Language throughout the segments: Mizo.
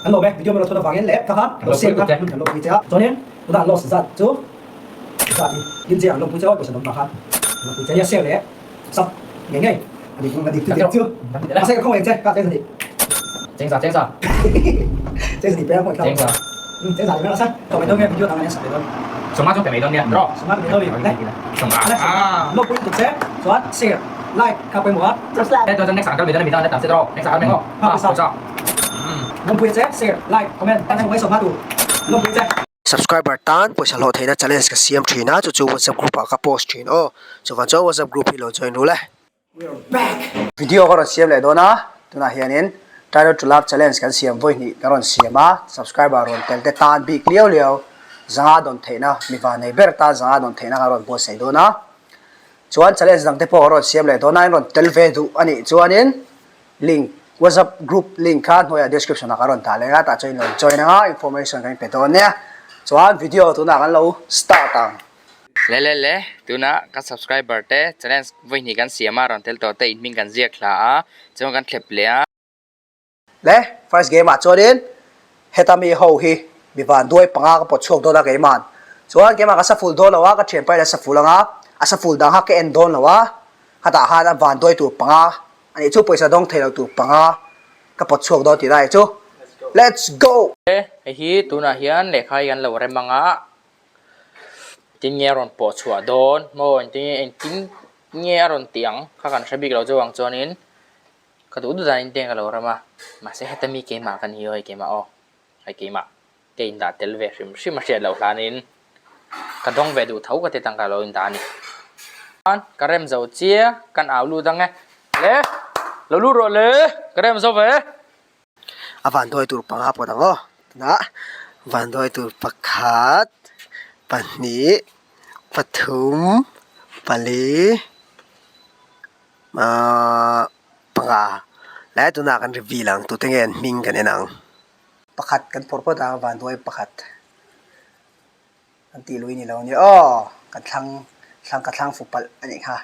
Kan lawm e, video min rawn chhawn avangin leh thla khan lo save kha kan lawmpui che a. Chuanin tunah an loss zat chu zat hi din che an lawmpui che a, pawisa dawng vang khan an lawmpui che a nia share leh sub ngei ngei a dik a dik chu dik chu mahse ka khawngaih che ka cheng zani chengza chengza cheng zani peng khawngaih chengza chengza ni mai sa ka mai dawn nge video dang an sub leh dawn sawma chu pe mai dawn nia draw sawma pe mai dawn ni sawma a lawmpui lutuk che chuan share like kha pawimawh a subscribe chuan next ah kal mai dawn a mi tan a tam se draw next ah kal mai ngawh ha pawisa Lawmpui che, share, like, comment, tan chhung mai sawm hma tur lawmpui che. Subscriber tan pawisa hlawh theihna challenge ka siam thin a, chu chu WhatsApp group ah ka post thin aw. Chuvang chuan WhatsApp group hi lo join ru le. We are back! Video ka rawn siam leh dawn a, tunah hianin Try Not To Laugh challenge kan siam vawi hnih ka rawn siam a, subscriber rawn tel te tan bik liau liau zanga dawn theihna, miva nei ber tan zanga dawn theihna ka rawn buatsaih dawn a. Chuan challenge dang te pawh ka rawn siam leh dawn a, in rawn tel ve duh a nih chuanin Link, WhatsApp group link kha hnuaiah description ah ka rawn dah leh a, tah chuan in lo join ang a, information kan inpe dawn nia. Chuan video tunah kan lo start ang. Le le le, tunah ka subscriber te challenge vawi hnih kan siam a, rawn tel tawh te in hming kan ziak hla a, chuan kan thlep leh a. Le, first game ah chuanin heta mi ho hi mi vanduai panga ka pawt chhuak dawn a keiman. Chuan keimah ka sa ful dawn lo a, ka thianpa in a sa ful ang a, a sa ful dang kha ka en dawn lo a, khatah khan a vanduai tur panga A nih chu pawisa dawng thei lo tur panga ka pawt chhuak dawn tih lai chu Let's go! Hei hi tunah hian lehkha hi kan lo rem ang a, engtin nge a rawn pawh chhuah dawn maw engtin nge engtin nge a rawn tih ang kha kan hre bik lo chu ang chuanin ka duh duh danin te ka lo rem a, mahse heta mi keimah ka ni aw hei keimah aw hei keimah. Ka indah tel ve hrim hrim a hriat loh hlanin ka dawng ve duh tho ka ti tangka lo indah a ni. Ka rem zo chia kan au lut ang e. Le! Lo lut rawh le! Ka rem zo ve! A vanduai tur panga pawh dang aw. Tunah vanduai tur pakhat, pahnih, pathum, pali, ahh panga. Lai tunah kan reveal ang tute nge an hming kan en ang. Pakhat kan phawrh phawt a, vanduai pakhat kan tih lui ni lo nia aw, kan thlang thlang ka thlang fuh palh a nih kha.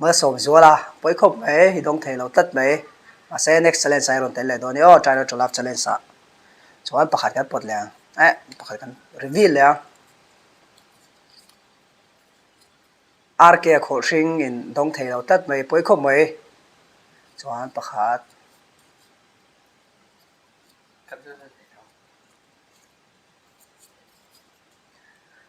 Malsawm zual a, pawi khawp mai, i dawng thei lo tlat mai. Mahse next challenge ah i rawn tel leh dawn nia aw, Try Not To Laugh challenge ah chuan pakhat kan pawt leh ang, eh pakhat kan reveal leh ang. RK a khawlh hring in dawng thei lo tlat mai, pawi khawp mai. Chuan pakhat.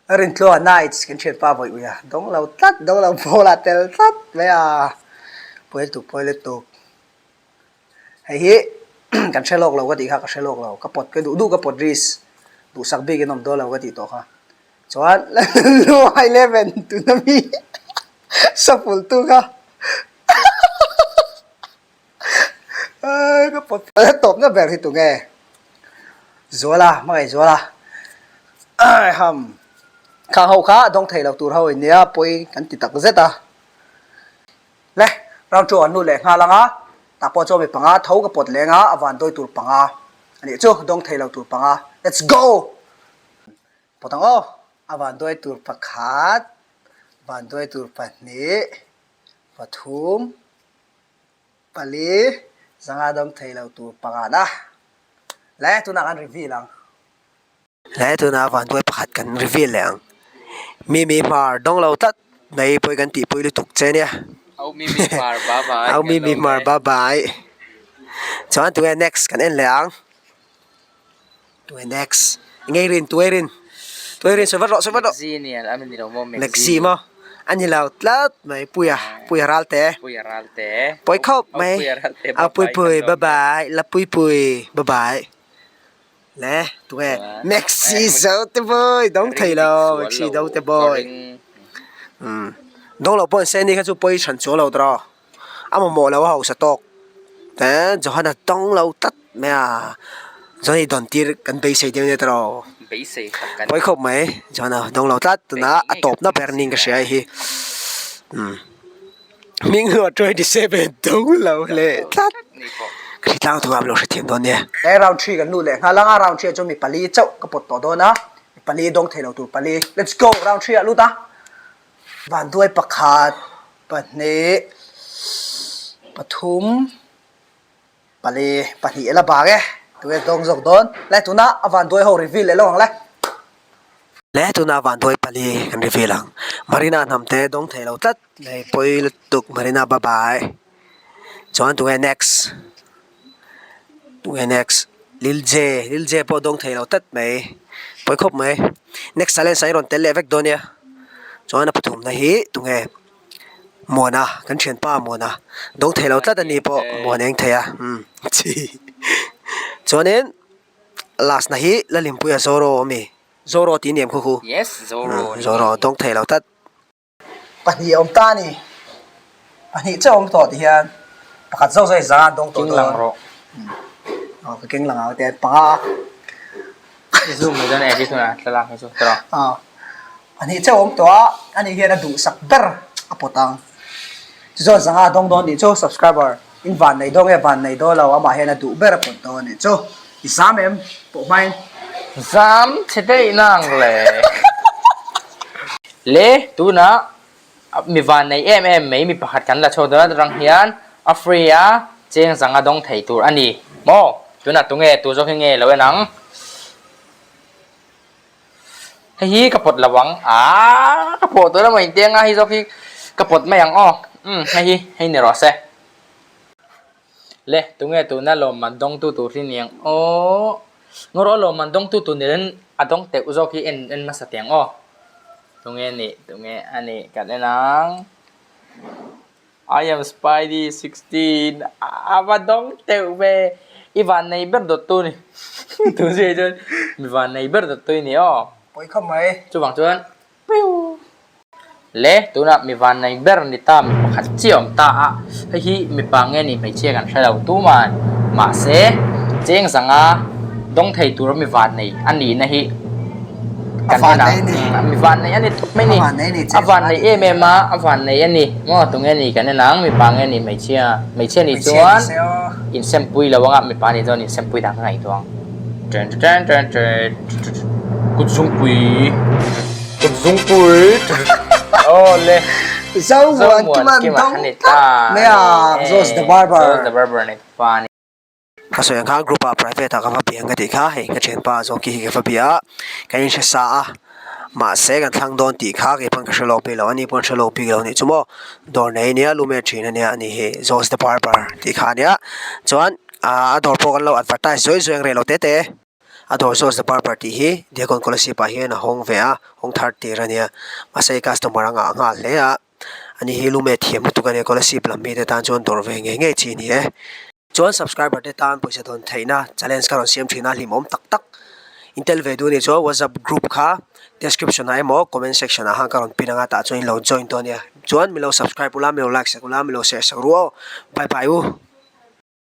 Rintluanga Nights kan thianpa vawi ui a dawng lo tlat dawng lo ball ah tel tlat mai a pawi lutuk pawi lutuk hei hi kan hre lawk lo ka tih kha ka hre lawk lo ka pawt ka duh duh ka pawt risk duhsak bik in awm dawn lo ka tih tawh kha chuan Lua 11 tuna mi shuffle tu kha. Ka pawt tawpna ber hi tunge Zuala hmangaih Zuala ham khang ho kha dawng thei lo tur ho in nia pawi kan ti tak zet a le round two an lut leh nghal ang a tah pawh chuan mi panga tho ka pawt leng a a van dawi tur panga a nih chu dawng thei lo tur panga let's go pawt ang aw a van dawi tur pakhat van dawi tur pahnih pathum. Pali, zanga dawng thei lo tur pangan a. Le, tunah kan reveal ang. Le, tunah vanduai pakhat kan reveal leh ang. Mimi hmar dawng lo tlat mai pawi kan tihpui lutuk che nia. Au Mimi hmar bye bye. Au Mimi hmar bye bye. Chuan tunge next kan en leh ang. Tunge next? Enge i rin? Tunge i rin? Tunge i rin? Sawi vat rawh, sawi vat rawh. Maxi nia, a ni lo maw Maxi? Maxi maw? A ni lo tlat mai, Puia, Puia Ralte. Puia Ralte. Pawi khawp mai. Au Puia Ralte, Au Pui Pui, bye bye. La Pui Pui, bye bye. Le, tunge? Maxi Zote boy, dawng thei lo, Maxi Zote boy. Umm, dawng lo pawh an se ni kha chu pawi hran chuang lo tawh. A mamawh lo a hausa tawk eh Johana tawng lo tlat mai a chuan hei dawn tir kan beisei deuh nia tawh pawi khawp mai Johana dawng lo tlat tunah a tawpna ber niin ka hria hei hi umm hming hlua 27 dawng lo leh tlat ka hre tlang thung a lo hrethiam dawn nia. He round three kan lut leh nghal ang a round three ah chuan mi pali chauh ka pawt tawh dawn a mi pali dawng thei lo tur pali let's go round three ah lut a. Vanduai pakhat, pahnih, pathum, pali, pahnih la bang e. Tunge dawng zawk dawn? Le tuna a vanduai ho reveal leh lo ang le. Le tuna a vanduai pali kan reveal ang. Marina hnam te dawng thei lo tlat. Hei pawi lutuk Marina bye bye. Chuan tunge next? Tunge next? Lil J, Lil J pawh dawng thei lo tlat mai. Pawi khawp mai. Next challenge ah i rawn tel leh vek dawn nia. Chuan a pathumna hi tunge? Muana, kan thianpa Muana. Dawng thei lo tlat a ni pawh Muana eng thei a. Umm chi. Chuanin last na hi Lalimpuia Zoro a mi? Zoro tih ni em khaw khu? Yes, Zoro. Zoro dawng thei lo tlat. Pahnih a awm ta a ni. Pahnih chiah a awm tawh ti hian pakhat zawk zawk hi zanga an dawng tawh dawn. Keng lang rawh. Aw ka keng lang ang te panga a. I zoom mai dawn e ti tunah thlalak hi chu tawh. Aw pahnih chiah a awm tawh a, ani hian a duhsak ber a pawt ang. Chu chuan zanga a dawng dawn tih chu subscriber in van nei dawn nge van nei dawn lo amah hian a duh ber a pawt dawn a nih chu. I zam em? Pawh hmain. Zam chhe daih nang le. Le tunah mi van nei em em mai mi pakhat kan la chhuak dawn a atang hian a free a cheng zanga dawng thei tur a ni maw? Tunah tunge tu zawk hi nge lo en ang? Hei hi ka pawt lo ang aaa ka pawh tawh emaw intiang a hei zawk hi ka pawt mai ang aw umm hei hi hei ni rawh se. Le tunge tuna lawmman dawngtu tur hi ni ang aw ngaw rawh lawmman dawngtu tur ni len a dawng teuh zawk hi en en hmasa teh ang aw tunge nih tunge a nih kan en ang I am spidey 16 a va dawng teuh ve i van nei ber dawt tu ni tu zui chuan mi van nei ber dawt tu i ni aw Pawi khawp mai. Chuvang chuan piu Le tunah mi van nei ber ni ta mi pakhat chiah awm ta a hei hi mipa nge ni hmeichhia kan hre lo tuman mahse cheng zanga dawng thei tura mi van nei a nihna hi A van nei a ni. Mi van nei a ni tawp mai ni. A van nei em em a, a van nei a ni. Maw tunge ni kan en ang, mipa nge ni hmeichhia. Hmeichhia nih chuan insempui lo anga mipa nih chuan insempui dan ka ngaihtuah ang. Ṭen ṭen ṭen ṭen kut zungpui kut zungpui aw le. Zomuan kima an dawng tlat mai a, Zoz the Barber. Zoz the Barber ni pa ni. Ka sawi ang khan group ah private ah ka va bia ang ka tih kha hei ka thianpa zawk hi ka va bia a ka inhre sa a mahse kan thlang dawn tih kha kei pawn ka hre lawk bik lo ani pawn hre lawk bik lo anih chu maw dawr nei ania lu met thin ania ani hi Jos the barber tih kha ania chuan ah a dawr pawh kan lo advertise zuai zuai ang rei lo te te a dawr Jos the barber tih hi Diakon Kolasib ah hian a hawng ve a hawng thar tir ania mahse customer a ngah nghal hle a ani hi lu met thiam lutuk ania Kolasib lam mi te tan chuan dawr ve ngei ngei chi a ni e. Chuan subscriber te tan pawisa dawn theihna challenge kha rawn siam thin a hlimawm tak tak. In tel ve duh anih chuan WhatsApp group kha description ah emaw comment section ah khan ka rawn pin anga tah chuan in lo join dawn nia. Chuan min lo subscribe ula, min lo like sak ula, min lo share sak ru aw. Bye bye u.